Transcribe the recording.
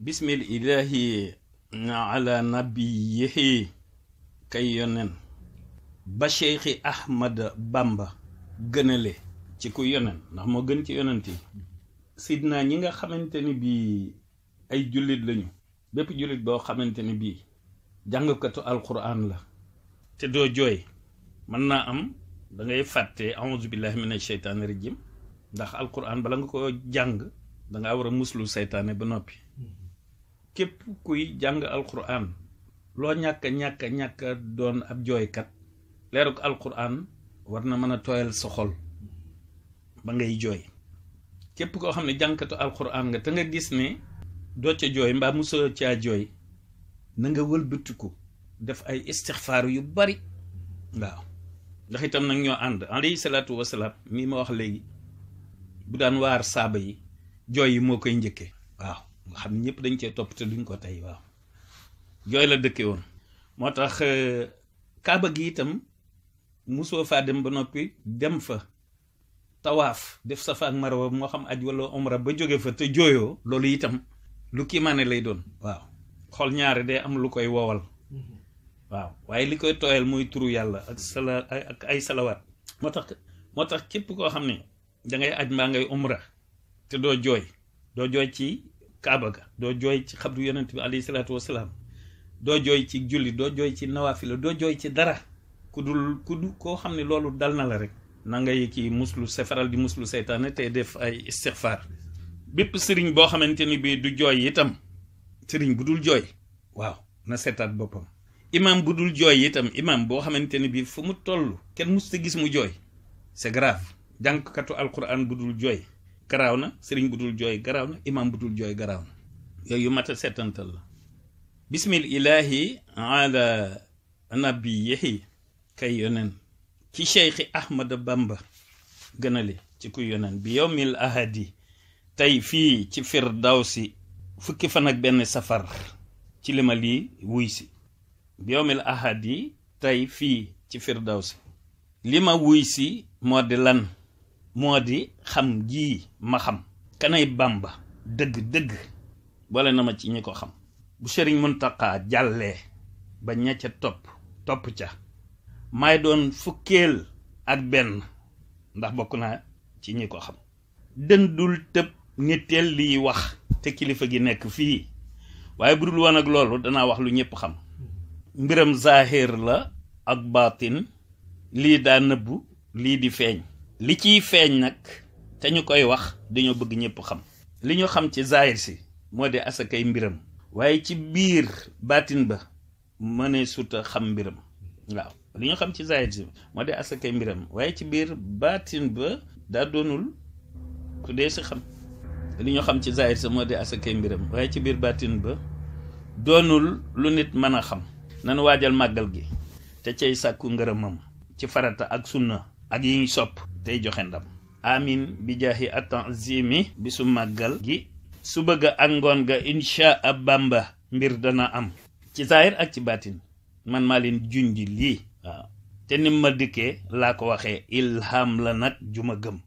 bismil ilahi ala nabiyihi kay yonen ba Cheikhi Ahmad Bamba gënale ci ku yonen ndax moo gën ci yonent yi sidna ñi nga xamante ni bii ay jullit lañu bépp jullit boo xamante ni bii jàngkatu alquran la te doo jooy mën naa am da ngay fàtte a'udhu billahi minash shaytanir rajim ndax alquran bala nga ko jàng da nga war a muslu seytaane ba noppi képp kuy jàng alquran loo ñàkk doon ab jooykat leeruk alquran war na mën a tooyal sa xol ba ngay jooy képp koo xam ne jàngkatu alquran nga te nga gis ne doo ca jooy mbaa musoo caa jooy na nga wëlbatiku def ay istixfaar yu bari waaw ndax itam nag ñoo ànd alayhi salaatu wasalaam mii ma wax léegi bu daan waar saaba yi jooy yi moo koy njëkke waaw nga xam ne ñëpp dañ cee topp te duñ ko tey waaw jooy la dëkke woon moo tax kaaba gi itam musoo faa dem ba noppi dem fa tawaaf def safa ak marwa moo xam aj wala umra ba jóge fa te jooyoo loolu itam lu kiimaane lay doon waaw xol ñaare day am lu koy wowal waaw waaye li koy tooyal mooy turu yàlla ak ay salawaat moo tax képp koo xam ne da ngay aj mbaa ngay umra te doo jooy ci kaaba ga doo jooy ci xabru yonent bi alayhi salaatu wasalaam doo jooy ci julli doo jooy ci nawaafila doo jooy ci dara ku dul koo xam ne loolu dal na la rek na ngay kii muslu sefaral di muslu seytaane te def ay istixfaar bépp sëriñ boo xamante ni bii du jooy itam sëriñ bu dul jooy waaw na seetaat boppam imam bu dul jooy itam imam boo xamante ni bii fu mu toll kenn musta gis mu jooy c'est grave jàngkatu alquran bu dul jooy garaaw na sëriñ bu dul jooy garaaw na imam bu dul jooy garaaw na yooyu mat a seetantal la bismil ilahi ala nabiyihi kay yonen ci Cheikhi Ahmad Bamba gënale ci ku yonen bi yawmil ahadi tey fii ci firdawsi fukki fan ak benn safar ci li ma lii wuy si bi yawmil ahadi tey fii ci firdawsi li ma wuy si moo di lan moo di xam ji ma xam kanay Bamba dëgg boole na ma ci ñi ko xam bu Sëriñ Muntaqa jàllee ba ña ca topp ca may doon fukkeel ak benn ndax bokk naa ci ñi ko xam dëndul tëb ñetteel liy wax te kilifa gi nekk fii waaye bu dul woon ak loolu danaa wax lu ñëpp xam mbiram zahir la ak baatin lii daa nëbbu lii di feeñ li ciy feeñ nag te ñu koy wax dañoo bëgg ñëpp xam li ñu xam ci zahir si moo di asakay mbiram waaye ci biir baatin ba mënee suta xam mbiram waaw li ñu xam ci zahir si moo di asakay mbiram waaye ci biir baatin ba daa doonul ku dee si xam li ñu xam ci zahir si moo di asakay mbiram waaye ci biir baatin ba doonul lu nit mën a xam nanu waajal màggal gi te cay sàkku ngërëmam ci farata ak sunna ak yi ñu sopp tey joxe ndam amin bi jaahi atazimi bi su màggal gi su bëgg ak ngoon ga insha Bamba mbir dana am ci zahir ak ci baatin man maa leen junji lii waaw te nim ma dikkee laa ko waxee ilham la nag juma gëm